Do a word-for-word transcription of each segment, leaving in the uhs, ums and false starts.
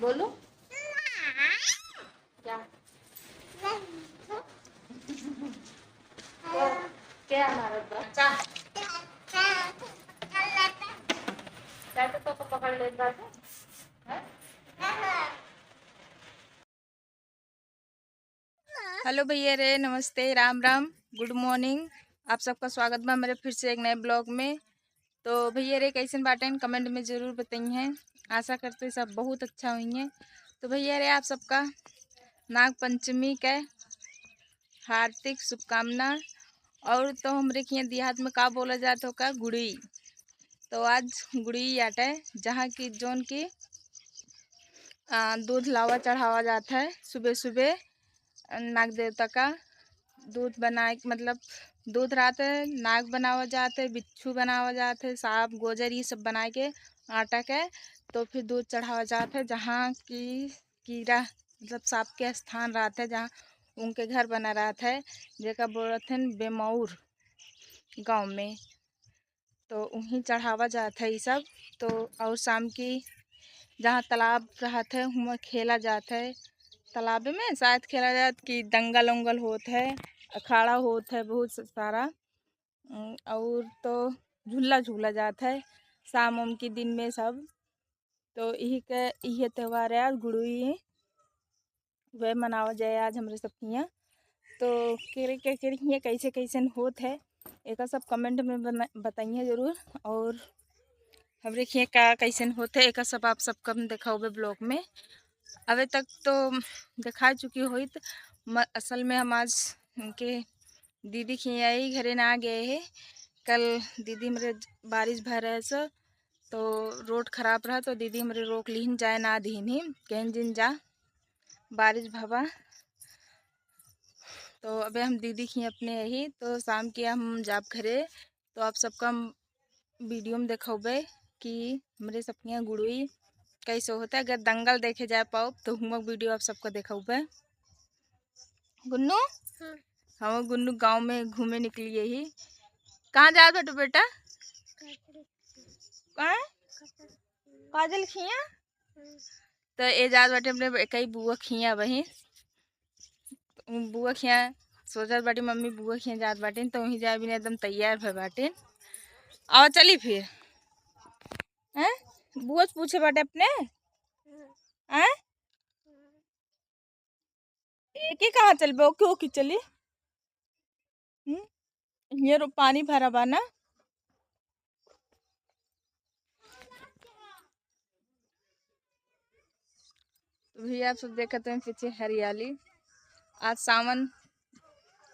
बोलो। क्या? क्या मारत बा? अच्छा। चाचा तो पकड़ लेत बा। हाँ? हेलो भैया रे, नमस्ते, राम राम, गुड मॉर्निंग। आप सबका स्वागत बा मेरे फिर से एक नए ब्लॉग में। तो भैया रे, कैसन बाटेन, कमेंट में जरूर बताइए। आशा करते सब बहुत अच्छा होइए। तो भैया रे, आप सबका नाग पंचमी के हार्दिक शुभकामना। और तो हमरे खियाँ देहात में का बोला जात हो का, गुड़ी। तो आज गुड़ी आटे, जहाँ की जौन की आ, दूध लावा चढ़ावा जात है सुबह सुबह नाग देवता का। दूध बनाए, मतलब दूध रात नाग बनावा जात है, बिच्छू बनावा जात है, सांप, गोजर, ये सब बनाए के आटा के, तो फिर दूध चढ़ावा जात है, जहाँ की कीड़ा, मतलब सांप के स्थान रहत है, जहाँ उनके घर बना रहत है, जेका बोलत हन बेमौर गाँव में। तो उहीं चढ़ावा जात है ई सब। तो और शाम की जहाँ तालाब रहत है, हुआं खेला जात है। तालाब में शायद खेला जात कि दंगल उंगल होत है, अखाड़ा होत है बहुत स-, सारा। उम, और तो झूला झूला जात है शाम उम की दिन में सब। तो इही के, इहे त्योहार है आज गुड़ुई, वह मनावा जाए आज हमरे सब हियाँ। तो केरे के, केरे हियाँ कैसे कैसन होत है, एका सब कमेंट में बना-, बताइए जरूर। और हमरे हियाँ का कैसन होत है, एका सब आप सबका हम देखाउबे ब्लॉग में। अबे तक तो देखा चुकी होइत, म-, असल में हम आज उनके दीदी के हियाँ ही घरे ना गए है। कल दीदी हमरे बारिश भर रहे सो, तो रोड खराब रहा, तो दीदी हमरे रोक लिहिन, जाए ना दिहिन ही, कहन जिन जा, बारिश भवा। तो अबे हम दीदी की अपने यही, तो शाम के हम जाब घरे। तो आप सबका हम वीडियो में देखौबे कि हमरे सबके यहाँ गुड़ुई कैसे होता है। अगर दंगल देखे जाए पाओ तो हुआ वीडियो आप सबका देखौबे। गुन्नू, हाँ। हम गुन्नू गाँव में घूमे निकली ही। कहाँ जात बाटू बेटा? काजल खिया। तो ए जात बाटे अपने कई बुआ खिया बहिन। बुआ खिया सोचत बाटे मम्मी बुआ खिया जात बाटे, तो वहीं जाए बिना एकदम तैयार भय बाटे। आवा चली फिर। हैं? बुआ से पूछे बाटे अपने? हैं? एके कहाँ चलबे? ओके, ओके, चली। हम्म? ये रो पानी भरा बा ना। तो भैया आप सब देखत हैं पीछे हरियाली। आज सावन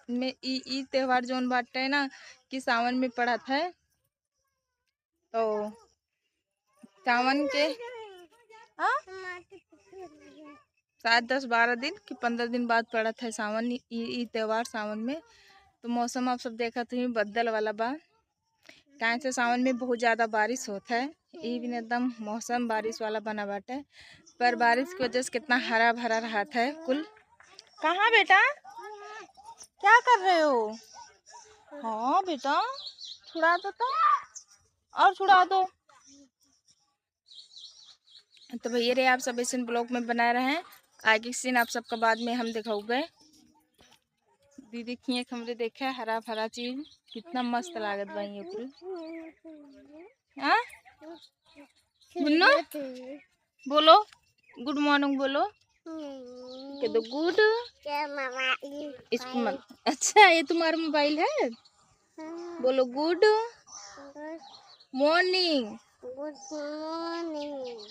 में ई, ई त्योहार जौन बाटे ना कि सावन में पड़त है। तो सावन के, हाँ? शायद दस बारह दिन कि पन्द्रह दिन बाद पड़त है सावन, ई, ई त्योहार सावन में। तो मौसम आप सब देखत हुई बदल वाला बा, काहे से सावन में बहुत ज्यादा बारिश होत है। ई बिन एकदम मौसम बारिश वाला बना बाटे, पर बारिश की वजह से कितना हरा भरा रहत है कुल। कहाँ बेटा, क्या कर रहे हो? हाँ बेटा, छुड़ा दो तो, और छुड़ा दो। तो भैया रे, आप सब ऐसे ब्लॉग में बना रहे हैं, आगे सीन आप सबका बाद में हम दिखाऊबे। दीदी खिए हमरे देखे हरा भरा चीज कितना मस्त लागत बा ये कुल। हाँ? गुन्नू, बोलो, गुड मॉर्निंग बोलो। कह दो गुड। इसको मत। अच्छा, ये तुम्हारा मोबाइल है? बोलो गुड मॉर्निंग। गुड मॉर्निंग।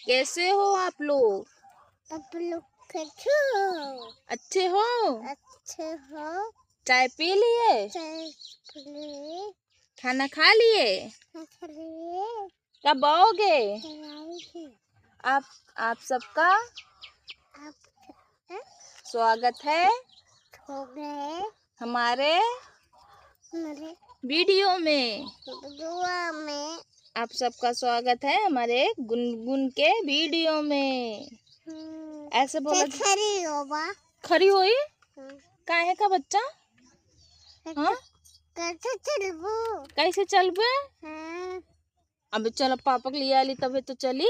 कैसे हो आप लोग? आप लोग कैसे हो? अच्छे हो? अच्छे हो? चाय पी लिए? चाय पी लिए। खाना खा लिए? खा लिए। कब आओगे? कब आओगे? आप, आप सबका आप सबका स्वागत है। स्वागत है। हमारे हमारे वीडियो में। वीडियो में। आप सबका स्वागत है हमारे गुनगुन के वीडियो में। हम्म। ऐसे बोला। खड़ी हो बा। खड़ी होई? हम्म। काहे का बच्चा? कैसे, हाँ? कैसे चलबू? कैसे चलबे? हाँ। अबे चल, अब पापा के लिए आली तबे तो चली।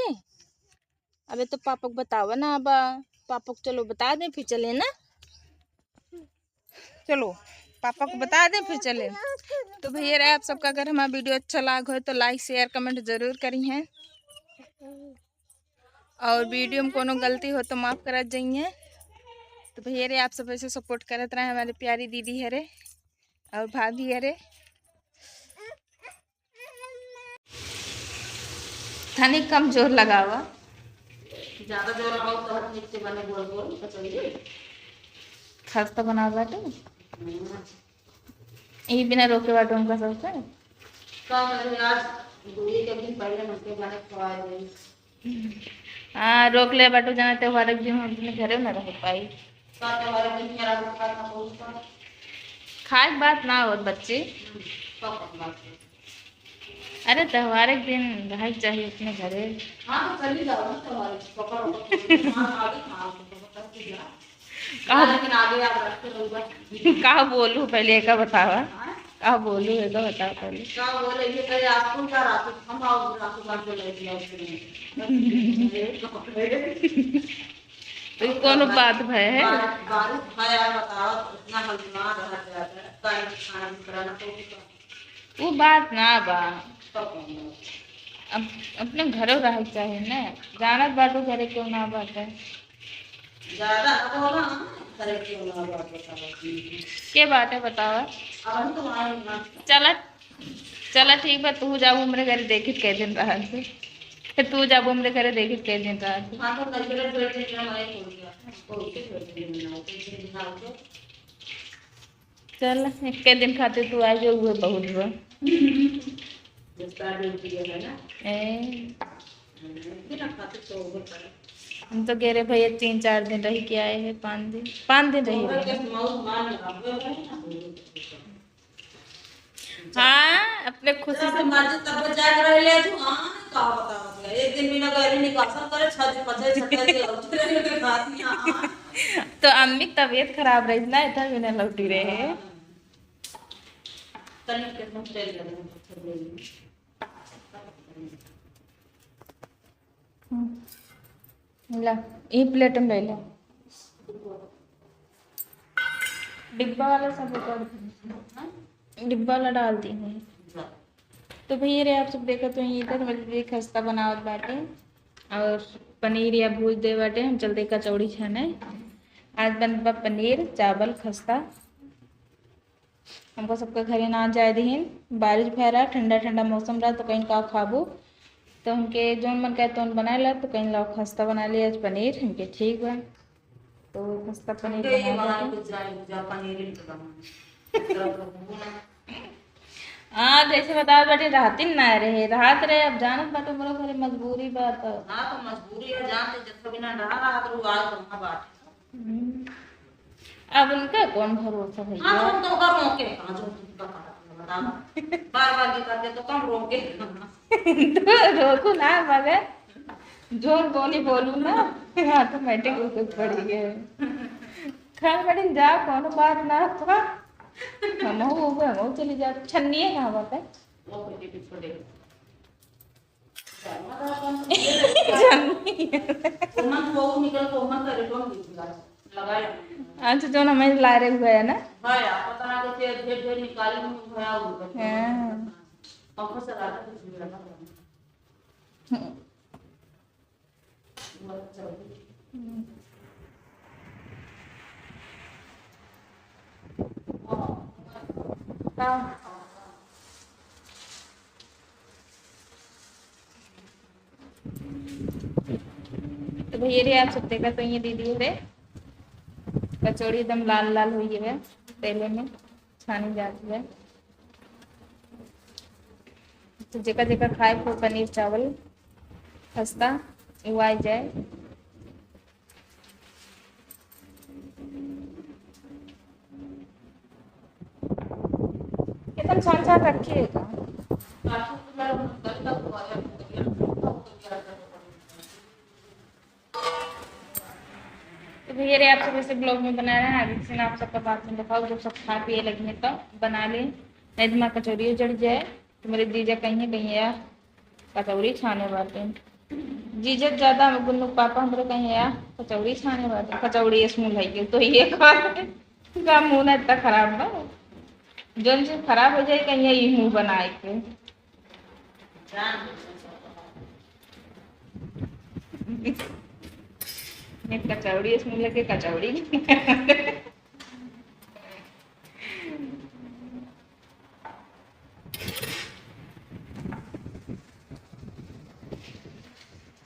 अबे तो पापा को बतावा ना बा। पापा को चलो बता दें, फिर चले ना। चलो, पापा को बता दें, फिर चले। तो भैया रे, आप सबका अगर हमारा video अच्छा लाग हो तो like, share, comment जरूर करिहें। और video में कोनो गलती हो तो माफ करा जाइए। तो भैया रे, आप सब ऐसे support करत रहे हमारे प्यारी दीदी हरे और भाभी हरे। तनी कम जोर लगावा। ज्यादा जोर लगाओ तो नीचे बने गोल गोल कचौड़ी। खस्ता बना बाटे। हम्म। ई बिना रोके बाटे उनका सबसे। का करे आज, दो एक दिन पहले हमके बने खवाए दे। हाँ, रोक ले बाटू, जाना त्योहार के दिन हम अपने घरे न रह पाई। का त्योहार के दिन मेरा खाना पहुंचता? खाए के बात ना होत बच्ची। हम्म, का बात है? अरे, त्योहार के दिन रहे के चाहिए अपने घरे। हाँ, तो चली जाओ ना त्योहार के, पकड़, पकड़, पकड़, हाँ, आगे, हाँ, पकड़, पकड़ के जा। का, लेकिन आगे आप रख के रहोगा। का बोलू पहले, एका बतावा। हाँ? का बोलू, एका बतावा पहले। का बोले, ये करे, आप कौन सा रात, हम आओ, रात को बात बोले, ये आओ, सुनो। तो ये कौन बात भय है? बारिश, बारिश भय है, बताओ, इतना हलचुना रह जाता है, टाइम खाना भी कराना, कोई भी काम। वो बात ना बा। तो कौन बात? अब अपने घरों रहे के चाही ना, जानत बाटू घरे क्यों ना बाटे। ज्यादा ना बोला, करे क्यों ना बात बतावा। के बाटे बतावा? अब हम तो आए ना। चला, चला ठीक बा, तू जाबू हमरे घरे देखित कै दिन रहत। फिर तू जाबू हमरे घरे देखित कै दिन रहत। हाँ, तो लड़के लोग बैठे हैं, मैं बोल दिया। बोल के बैठे हैं, मैं बोल के बैठे हैं। चल, एक्के दिन खातिर तू आ जाओ, उहे बहुत बा। जितना दिन की है ना। ए। बिना खातिर तो वो कर। हम तो कह रहे भैया तीन चार दिन रह के आए हैं, पाँच दिन, पाँच दिन रह तो गए। के मौज मान रहा है ना। हाँ, अपने खुशी जब से। मर्जी तब जाग रहे ले तू, हाँ, का बतावत है। एक दिन बिना गैरी निकासन करे, छह दिन, पाँच दिन, छह दिन, लौट रहे के बात नहीं, हाँ। तो अम्मी की तबीयत खराब रही ना, इतना भी ना लौटी रहे। हाँ। तनिक के हम चल रहे हैं, थोड़े दिन। हम्म। ला, ई प्लेट में ले ला। डिब्बा वाला सब ऊपर, डिब्बा वाला डाल दी है। तो भैया रे, आप सब देखत हो, ये इधर हमारी दीदी खस्ता बनावत बाटे और पनीर या भूज दे बाटे। हम चलते कचौड़ी छाने। आज बनत बा पनीर, चावल, खस्ता। हमको सबके घरे ना जाए दीहिन, बारिश भय रहा, ठंडा ठंडा मौसम रहा, तो कहीं का खाबू, तो हमके जौन मन करे तौन बनाए ला, तो कहीं लाओ खस्ता बना लिया, आज पनीर, हमके ठीक बा, तो खस्ता पनीर हमके ये बना बना लेते। के जाए, जा पनीर ही बना। हाँ, जैसे बताओ बेटे, रहती ना रहे, रात रहे, अब जानत बाटे, हमरो घरे मजबूरी बा, तो हाँ, तो मजबूरी है, जानते जब बिना रहा, रात रू आज तो वहाँ बात। हम्म। अब उनका कौन भरोसा है हाँ, यार? हम तो ओकर रोके, हाँ, जो तुमका कहा, बताओ। बार-बार ये करते तो कम रोके। तो रोकू ना, मगर जोर बोली बोलू ना, automatic रुक पड़ी है। खान बड़ी जा, कौनो बात ना था। हम हो गए, हम चली जा। छन्निए कहाँ बात है? वो कोई भी छोड़े। अच्छा, जौन हमें ला रहे हुए है ना? हाँ। हम्म। हाँ। तो भैया रे, आप सब देखा तो ये दीदी रे, कचौड़ी एकदम लाल लाल हुई है, तेले में छानी जाती है। तो जेका जेका खाए को पनीर चावल खस्ता, वो आ जाए। एकदम छान छान रखिएगा। तो भैया रे, आप सब ऐसे vlog में बना रहे हैं, आगे से ना आप सबका बात में दिखाओ, जब सब खा पिए लगे तो बना ले, नहीं तो मैं कचौड़ियों जड़ जाए। तुम्हारे जीजा कहीं, भैया कचौड़ी छाने बाटे। जीजत ज्यादा हम गुन्नू पापा हमरे कहीं या कचौड़ी छाने वाले, कचौड़ी इस मुंह लगी तो ये खा का मुंह ना इतना खराब बा, जौन चीज खराब हो जाए कहीं ये मुंह बनाए के। ये कचौड़ी इस मुंह लगे कचौड़ी।